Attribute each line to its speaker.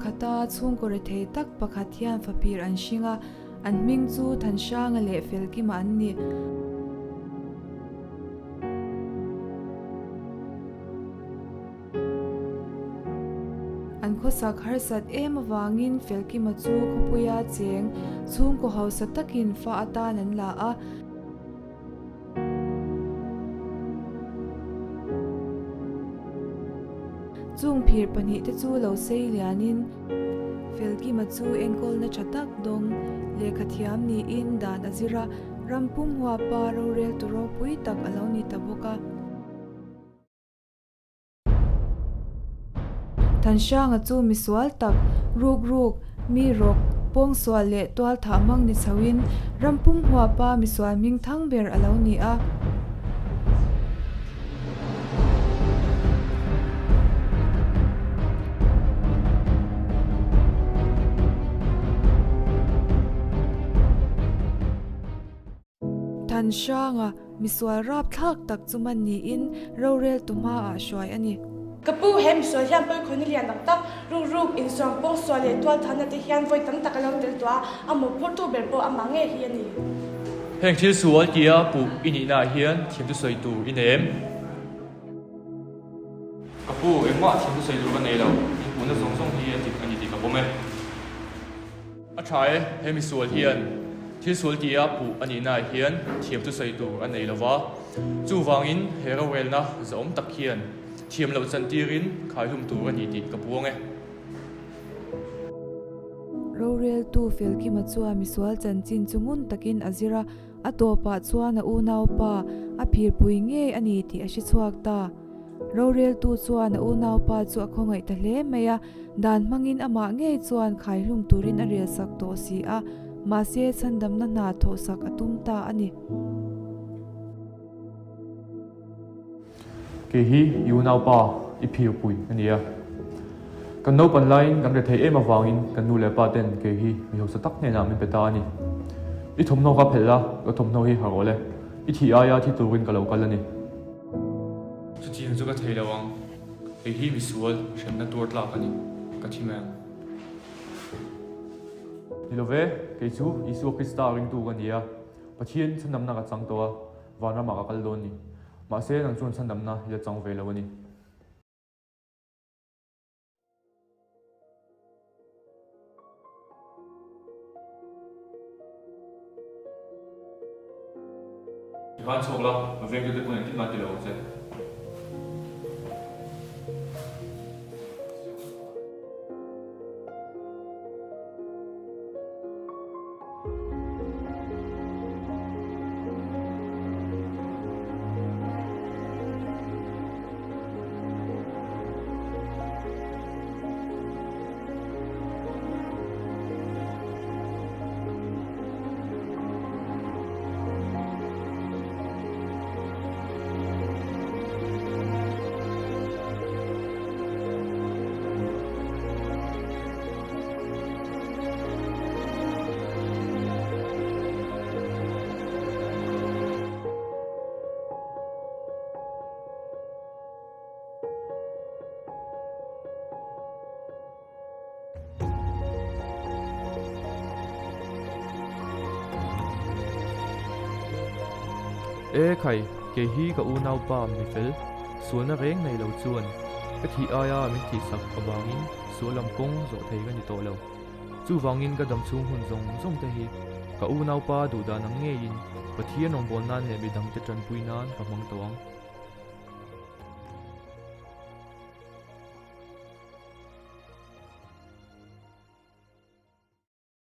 Speaker 1: pakhata chhungkaw rethei tak pakhat hian fapir an hring a, an hming chu Thanhranga leh Felkima an ni. An khawsak harsat em avangin Felkima chu khawpuia cheng chhungkaw hausa takin fa atan an la a. Chung phir pahnihte chu lo sei lianin Felkima chu enkawlna tha tak dawng lehkha thiam niin dan a zir a, ram pum huapa roreltu ropui tak a lo ni ta bawk a. Thanhranga chu misual tak, ruk ruk, mi rawk, pawngsual leh tual thah hmang ni chhoin ram pum huapa misual hming thang ber a lo ni a. Thanhranga misual rapthlak tak chu man niin roreltu hmaah hruai a ni.
Speaker 2: Ka pu, he misual hian pawikhawina lian tak tak, ruk ruk, insuam, pawngsual leh tualthanna te hian vawi tam tak a lo tel tawh a, a mawhphurtu ber pawh amah ngei hi a ni.
Speaker 3: Heng thil sual tia puh i nihnaah hian thiamtu sawi tur i nei em? Ka pu, engmah thiamtu sawi tur ka nei lo, inpuhna zawng zawng hi a dik a ni tih ka pawm e. A tha e, he misual hian thil sual tia puh a nihnaah hian thiam chu sawi tur a nei lo va, chuvangin he rorelna zahawm tak hian thiam loh chantirin khaihlum tur a ni tih ka puang e.
Speaker 1: Roreltu Felkima chuan misual chanchin chu ngun takin a zir a, a tawpah chuan a unaupa a phirpui ngei a ni tih a hre chhuak ta. Roreltu chuan a unaupa chu a khawngaih ta hle mai a, dan hmangin amah ngei chuan khaihlum turin a relsak tawh si a, mahse chhandamna hna thawhsak a tum ta a ni.
Speaker 3: Kei hi i unaupa i phirpui a ni a. Kan naupan laiin kan rethei em avangin kan nu leh pa ten kei hi mi hausa tak hnenah min pe ta a ni. I thawmhnaw kha phelh la, ka thawmhnaw hi ha rawh le. I thih aia thi turin ka lo kal a ni. Chutiang chu ka thei lo ang, hei hi misual hremna tuar tlak a ni, ka thi mai ang. Ni lo ve, kei chu Isua Krista ringtu ka ni a, Pathian chhandamna ka chang tawh a, vanramah ka kal dawn ni. Mahse nang chuan chhandamna i la chang ve lo a ni. I van chhuak la, ka vengtu te pawn engtin mah ti lo ang che. E khai, kei hi ka unaupa mi fel, sualna reng nei lo chuan ka thih aia min thihsak avangin sual lam kawng zawh thei ka ni tawh lo. Chuvangin ka damchhung hun zawng zawng te hi ka unaupa duhdan ang ngeiin Pathian rawngbâwl nan leh midangte ṭanpui nan ka hmang tawh ang.